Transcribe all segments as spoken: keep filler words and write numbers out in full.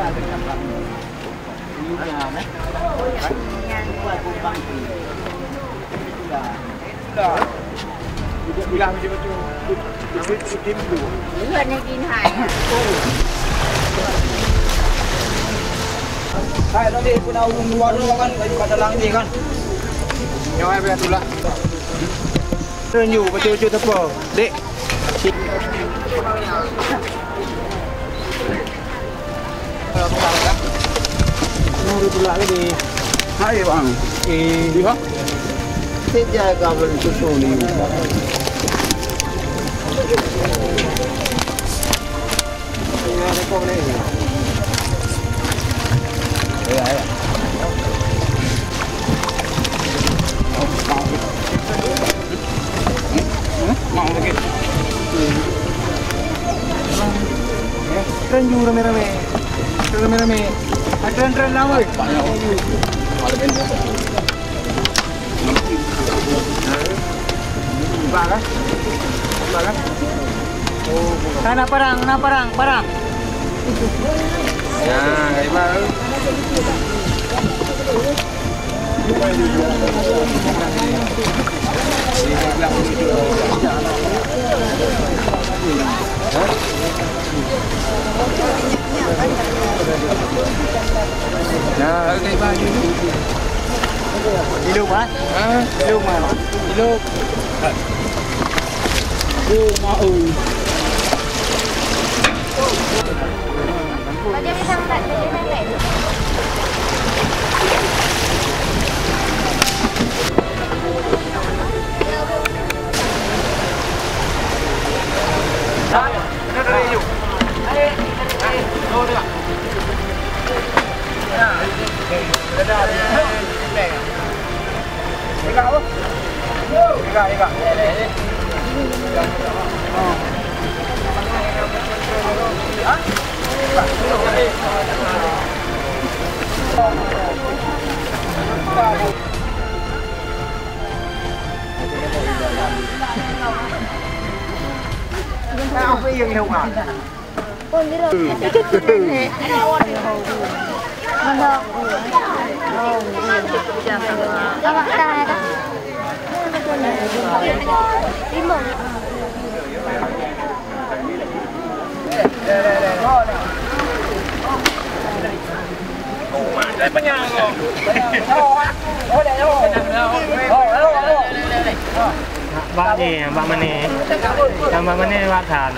Hai, tadi pun awak luar dulu kan, lagi pada langit kan. Nyawa biar tulah. Tunjuk betul-betul siapa, Dek. Nah, dia pula lagi. Hai, Bang. Eh. Iya. Sejak kawan susu ni. Tren ju ramé-ramé. Tren ramé-ramé. Ah, tren, tren lama. Nah, na parang, na parang, parang. Nah, kalimah. Nah, kalimah. Hidup, ha? Ha? Hidup, ha? Hidup. Hidup, mau. Bak ni, bak mana? Bak mana bak tan?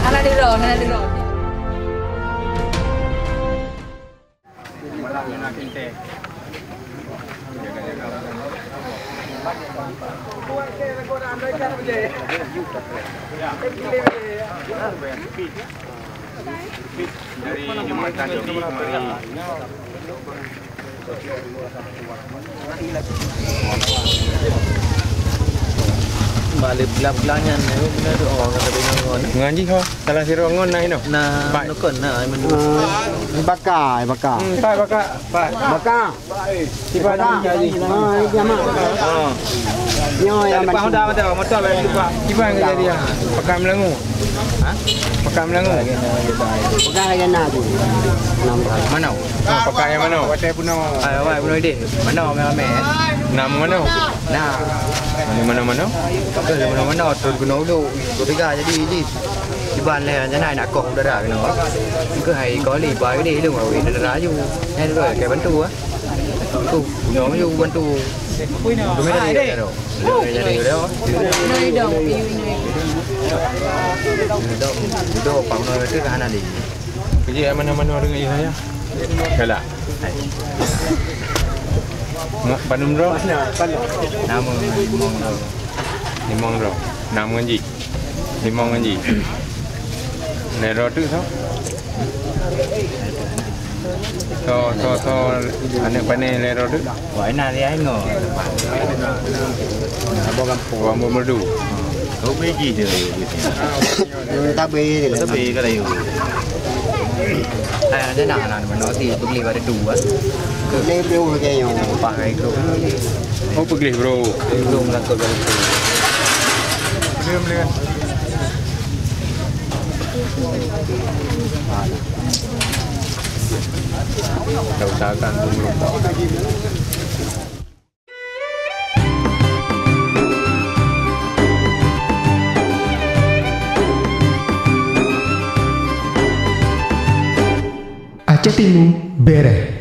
Anak dulu, anak dulu. Dari Jumatan ini mari. Balik pelan-pelan nyan, beuna doa kata bingung ngon. Ngon jih ho, dalam sirong ngon nah inoe. Nah, nukon nah, ai menu. Baka, baka. Hmm, baka, baka. Baka. Tiba dah jadi. Ha, itu sama. Ha. Nyoe yang lepas dah mata, mata bagi lepas. Tiba yang jadi, ha. Pakai melangu. Ha? Pakai melangu. Pakai lagi nak tu. Enam kali. Mana? Ha, pakai yang mana? Pakai puno. Hai, awak puno deh. Mana ramai-ramai, eh? Enam mana? Nah. Mana, mana, mana? Terus mana, mana? Terus guna ulu. Tiga jadi, jadi. Iban leh, jangan nak koh udara kena. Ke hai kau ni, bai ni, lu ngawin dara ju. Nyan tu, kayak bantu, ah. Aku punya maju bantu. Kami tadi ada tu. Ada, ada, ada. Inai dong, piyu inai. Duduk, duduk, Pak Menua itu kan ada di. Kerja mana-mana dengan ayah saya. Galak. Nak pandum bro? Nama limong bro. Limong bro. Nama ji. Limong ji. Lé bro tu so. So, so, so, aneuk pané lé bro tu. Wah, ina dia ingo. Abang kampung. Abang Merdu. Kau pergi je. Tabe je. Tabe kalau you. Hai, ada nak, nak mana si tu beli pada dua. Beli bro je yang. Pakai tu. Oh, pergi bro. Beli bro melangkau dari tu. Beli, beli. Kita usahakan tu merokok. Aceh Timu bereh.